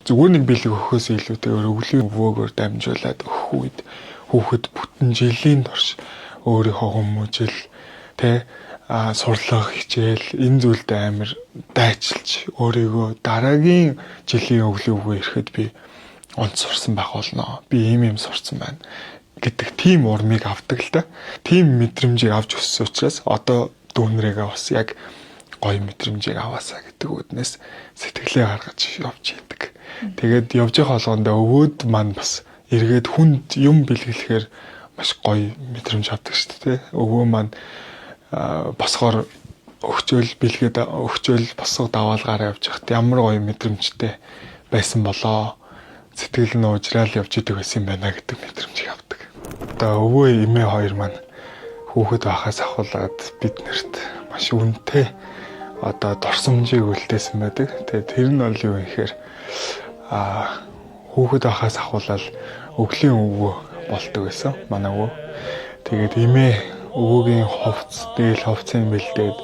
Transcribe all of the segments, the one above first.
Зүгээр нэг бэлэг өгөхөөс илүүтэйгээр өвлийн өвөөгөөр дамжуулаад өгөх үед хүүхэд бүтэн жилийн турш өөрийнхөө хүмүүжил тэ сурлага хичээл энэ зүйлд амар дайчилж өөрийгөө дараагийн жилийн өвлийн өвгөө ирэхэд би онц сурсан байх болно. Би ийм юм сурсан байна гэдэг тийм урмыг авдаг л да. Тийм мэдрэмжийг авч өссөн учраас одоо дүүнрээгээ бас яг гоё мэдрэмжийг аваасаа гэдэг үднээс сэтгэлээ гаргаж явж идэг. Тэгээд явж байгаа болгондоо өвөөд маань бас эргээд хүнд юм бэлгэлэхээр маш гоё мэдрэмж авдаг шүү дээ. Өвөө маань босгоор өгчөөл бэлгээд өгчөөл босго даваал гараа явж хат ямар гоё мэдрэмжтэй байсан болоо, сэтгэл нь уужраал явж идэг байсан юм байна гэдэг мэдрэмжийг авдаг. Одоо өвөө эмээ хоёр маань хүүхэд байхаас ахуулаад бид нарт маш үнэтэй одоо дурсамжийг үлдээсэн байдаг. Тэгээ тэр нь бол юу юм гэхээр хүүхэд байхаас ахуулаад өвлийн өвөө болдог байсан. Манай өвөө. Тэгээд эмээ өвөөгийн хувц, дээл хувцыг бэлдээд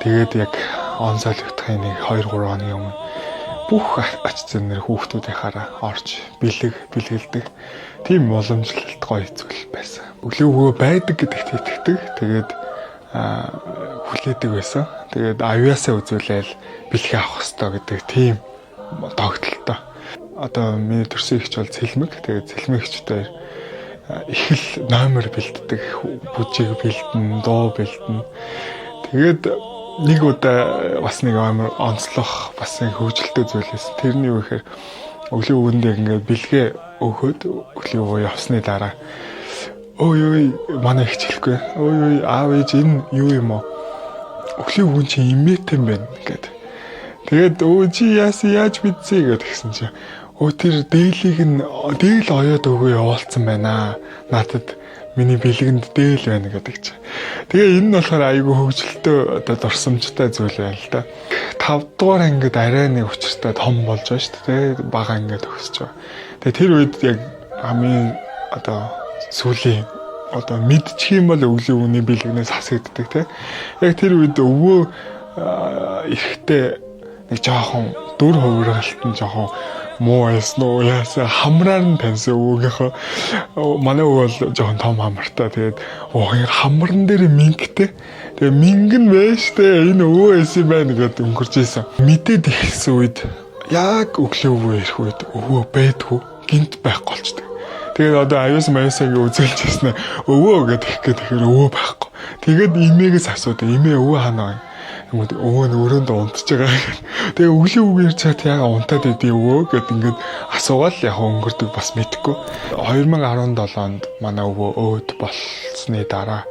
тэгээд яг он солигдохын нэг 2 3 хоногийн өмнө бүх ач зүүнээр хүүхдүүдийнхаараа орж бэлэг бэлгэлдэг. Тийм уламжлалт гоё зүйл байсан. Өвлийн өвөө байдаг гэдэгт итгэдэг. Тэгээд хүлээдэг байсан. Тэгээд авьяасаа үзүүлээл бэлгээ авах ёстой гэдэг тийм догтлолтой. Одоо миний төрсөн эгч бол цэлмэг. Тэгээд цэлмэг эгчтэй их л номер бэлддэг, бүжиг бэлдэн, дуу бэлдэн. Тэгээд нэг удаа бас нэг амар онцлох, бас нэг хөвгөлтэй зүйл байсан. Тэрний юу гэхээр өвлийн өвөндөө ингээд бэлгээ өгөхөд өвлийн өвөө явсны дараа өө юу манай их хэлэхгүй. Өө юу аав ээж энэ юу юм уу? Өвлийн өвөн чи имээтэй юм байна гэд. Тэгээд өө чи яасан яаж мэдсэн гэд тэгсэн чи өө тэр дээлийг нь дээл оёод өгөө явуулсан байна. Надад миний бэлгэнд дээл байна гэдэг чи. Тэгээ энэ нь болохоор айгүй хөвгөлтэй одоо дурсамжтай зүйл байна л да. 5 дугаар ангид арай нэг учиртай том болж байгаа шүү дээ. Бага ангид төгсөж байгаа. Тэгээ тэр үед яг хамгийн одоо сүүлийн одоо мэдчих юм бол өвлийн үний бэлгнээс хасагддаг те. Яг тэр үед өвөө эрэхтэй нэг жоохон дүр хувиргалт нь жоохон муу байсан уу яасан хамраар нь таньсан өвөөгийнхөө. Манай өвөө бол жоохон том хамартай. Тэгээд хамран дээр мингтэй. Тэгээ минг нь байж штэ энэ өвөө байсан юм байна гэдээ өнгөрч исэн. Мэдээд эхэлсэн үед яг өглөө өвөө ирэх үед өвөө байдгүй гинт байхгүй болчдөг. Тэгээд одоо аюус маюусаа ингэ үзүүлж ирсэн өвөө гэдэг их гээд тэгэхээр өвөө байхгүй. Тэгээд эмээгээс асуудаг. Эмээ өвөө ханаа. Тэгмүүд өвөө нь өрөөнд унтж байгаа. Тэгээ өглөө өвөө ирж чад яга унтаад идэв өвөө гэд ингээд асуугаал яг өнгөрдөг бас мэдэхгүй. 2017 онд манай өвөө өөд болсны дараа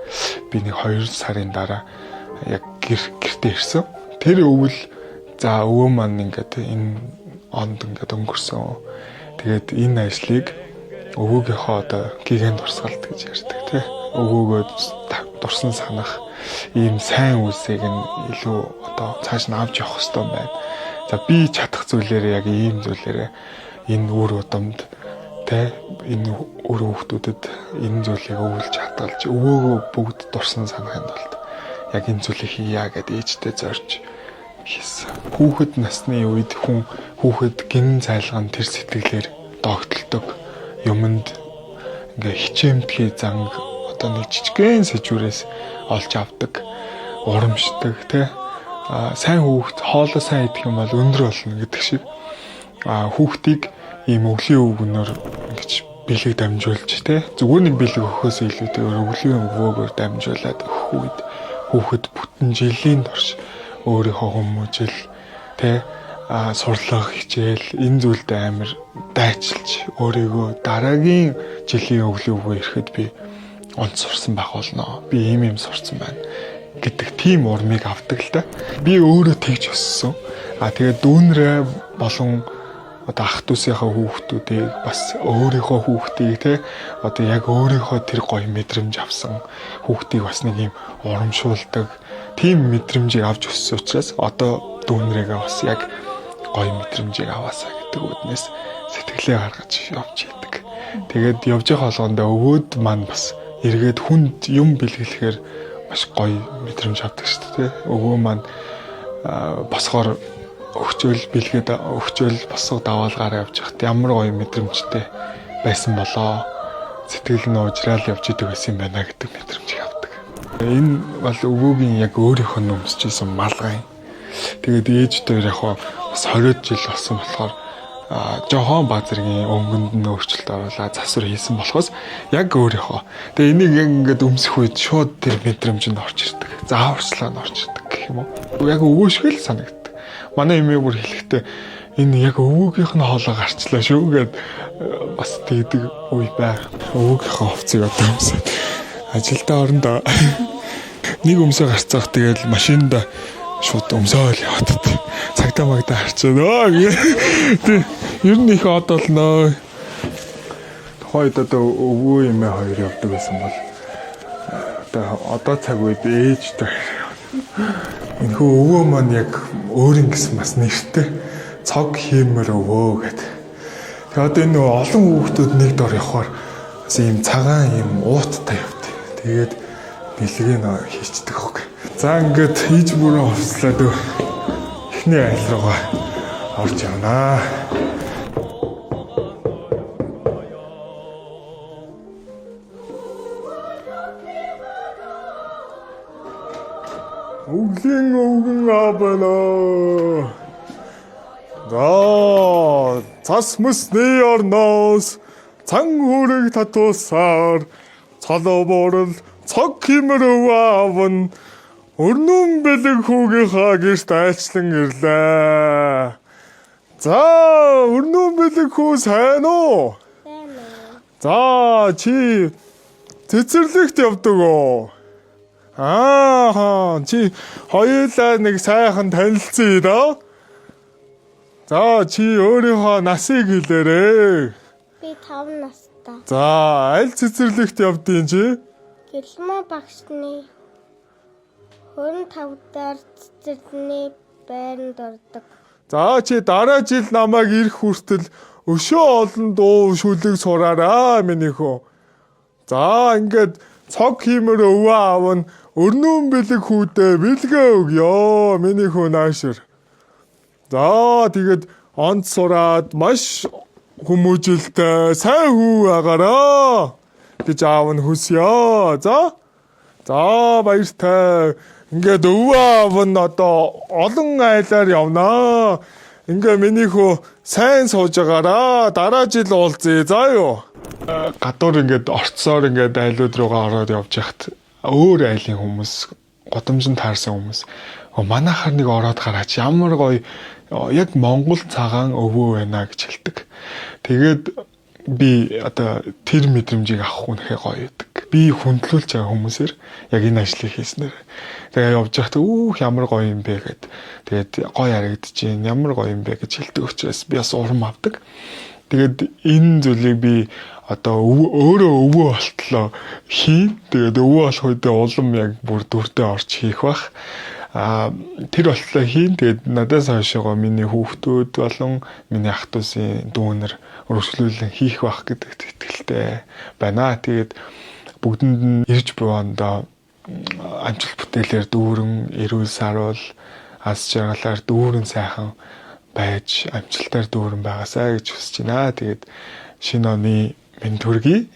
би нэг 2 сарын дараа яг гэртээ ирсэн. Тэр өвөл за өвөө маань ингээд энэ онд ингээд өнгөрсөн. Тэгээд энэ ажлыг өвөөгийнхөө одоо гигэн дурсгалт гэж ярьдаг тий. Өвөөгөө дурсан санах ийм сайн үйлсийг нь илүү одоо цааш нь авч явах хэрэгтэй байна. За би чадах зүйлээрээ яг ийм зүйлээрээ энэ үр удамд тэ энэ үр хүүхдүүдэд энэ зүйлийг өвлж хадгалж өвөөгөө бүгд дурсан санахын тулд яг энэ зүйлийг хийя гэд ээжтэй зорж хийсэн. Хүүхэд насны үед хүн хүүхэд гин цайлган тэр сэтгэлээр догтлдог юмд ингээ хичээмтгий занг одоо нэг жижигхэн сэжүүрээс олж авдаг, урамшдаг тий. А сайн хүүхэд хоолоо сайн идэх юм бол өндөр болно гэдэг шиг а хүүхдийг ийм өвлийн өвгөнөөр ингэж бэлэг дамжуулж тий. Зүгээр нэг бэлэг өгөхөөс илүүтэйгээр өвлийн өвөөгөөр дамжуулаад өгөх үед хүүхэд бүтэн жилийн турш өөрийнхөө хүмүүжил тий сурлага хичээл энэ зүйлд амар дайчилж өөрийгөө дараагийн жилийн өвлийн өвгөө ирэхэд би онц сурсан байх болно. Би ийм юм сурсан байна гэдэг тийм урмыг авдаг л да. Би өөрөө тэгж өссөн. А тэгээд дүүнрээ болон одоо ах дүүсийнхээ хүүхдүүдийг бас өөрийнхөө хүүхдийг те одоо яг өөрийнхөө тэр гоё мэдрэмж авсан хүүхдийг бас нэг юм урамшуулдаг тийм мэдрэмжийг авч өссөн учраас одоо дүүнрээгээ бас яг гоё мэдрэмжийг аваасаа гэдэг үднээс сэтгэлээ гаргаж явж идэг. Тэгээд явж байгаа болгондоо өвөөд маань бас эргээд хүнд юм бэлгэлэхээр маш гоё мэдрэмж авдаг шүү дээ. Өвөө маань босгоор өгчөөл бэлгээд өгчөөл босго даваал гараа явж байхад ямар гоё мэдрэмжтэй байсан болоо. Сэтгэл нь уужраал явж идэг байсан юм байна гэдэг мэдрэмжийг авдаг. Энэ бол өвөөгийн яг өөрийнх нь өмсөж исэн малгай. Тэгээд ээжтэй яг бас 20 жил болсон болохоор жохон баг зэргийн өнгөнд нь өөрчлөлт оруулаад засвар хийсэн болохоос яг өөрийнхөө. Тэгээ энийг яг ингээд өмсөх үед шууд тэр мэдрэмж нь орж ирдэг. Зааварчлаа нь орж ирдэг гэх юм уу. Яг өвөө шиг л санагддаг. Манай эмээ бүр хэлэхдээ энэ яг өвөөгийнх нь хоолой гарчлаа шүү гэд бас тэгдэг үе байх. Өвөөгийнхөө хувцсыг одоо өмсөд ажилдаа орондоо нэг өмсөө гарцаах тэгэл машинд шууд өмсөөл яваад. Цагдаа магдаа харчаа. Тэг ер нь их од болноо. Тухайн үед одоо өвөө эмээ хоёр явдаг байсан бол одоо цаг үед ээжтэй. Энэхүү өвөө маань яг өөрийн гэсэн бас нэртэй цог хиймэр өвөө гэдэг. Тэгээ одоо энэ олон хүүхдүүд нэг дор явхаар бас ийм цагаан ийм ууттай явд. Тэгээд бэлгийг хийчдэг хог. За ингээд хийж бүрэн хувцлаад эхний айл руугаа орж явнаа. Өвлийн өвгөн аавна. За цас мөсний орноос цан хүрэг татуусаар цолоо буурал цог химэр өвөө аав нь өрнөн бэлэг хүүгийнхаа гэрт айлчлан ирлээ. За өрнөн бэлэг хүү сайн уу? Сайн уу. За чи цэцэрлэгт явдаг уу? Аа чи хоёулаа нэг сайхан танилцъя доо. За чи өөрийнхөө насыг хэлээрэй. Би 5 настай. За аль цэцэрлэгт явдیں чи? Гэлмөө багшны 25 дахь цэцэрлэгний байранд ордог. За чи дараа жил намайг ирэх хүртэл өшөө олон дуу шүлэг сураарай миний хөө. За ингээд цог хиймэр өвөө аав нь өрнүүн бэлэг хүүдээ бэлгээ өгөө миний хөө наашир. За тэгээд онц сураад маш хүмүүжилтэй сайн хүү агараа гэж аав нь хүсье. За. За баяртай. Ингээд өвөө аав нь одоо олон айлаар явнаа. Ингээ миний хөө сайн сууж байгаараа. Дараа жил уулзъя. За юу. Гадуур ингээд орцоор ингээд айлууд руугаа ороод явж яхад өөр айлын хүмүүс, гудамжинд таарсан хүмүүс манайхаар нэг ороод гараач ямар гоё яг Монгол цагаан өвөө байна гэж хэлдэг. Тэгээд би одоо тэр мэдрэмжийг авах үнэхээр гоё байдаг. Би хүндлүүлж байгаа хүмүүсээр яг энэ ажлыг хийснээр. Тэгээ явж байхдаа үүх ямар гоё юм бэ гэд. Тэгээд гоё харагдаж байна, ямар гоё юм бэ гэж хэлдэг учраас би бас урам авдаг. Тэгээд энэ зүйлийг би одоо өөрөө өвөө болтлоо хийн. Тэгээд өвөө болох үедээ улам яг бүр дүрдээ орж хийх бах. Тэр болтлоо хийн. Тэгээд надаас хойшоогоо миний хүүхдүүд болон миний ах дүүсийн дүүнер өргөжлүүлэн хийх бах гэдэгт итгэлтэй байна. Тэгээд бүгдэнд нь ирж буй ондоо амжилт бүтээлээр дүүрэн, эрүүл саруул, аз жаргалаар дүүрэн сайхан байж амжилтаар дүүрэн байгаасай гэж хүсэж байна. Тэгээд шинэ оны минь төргий.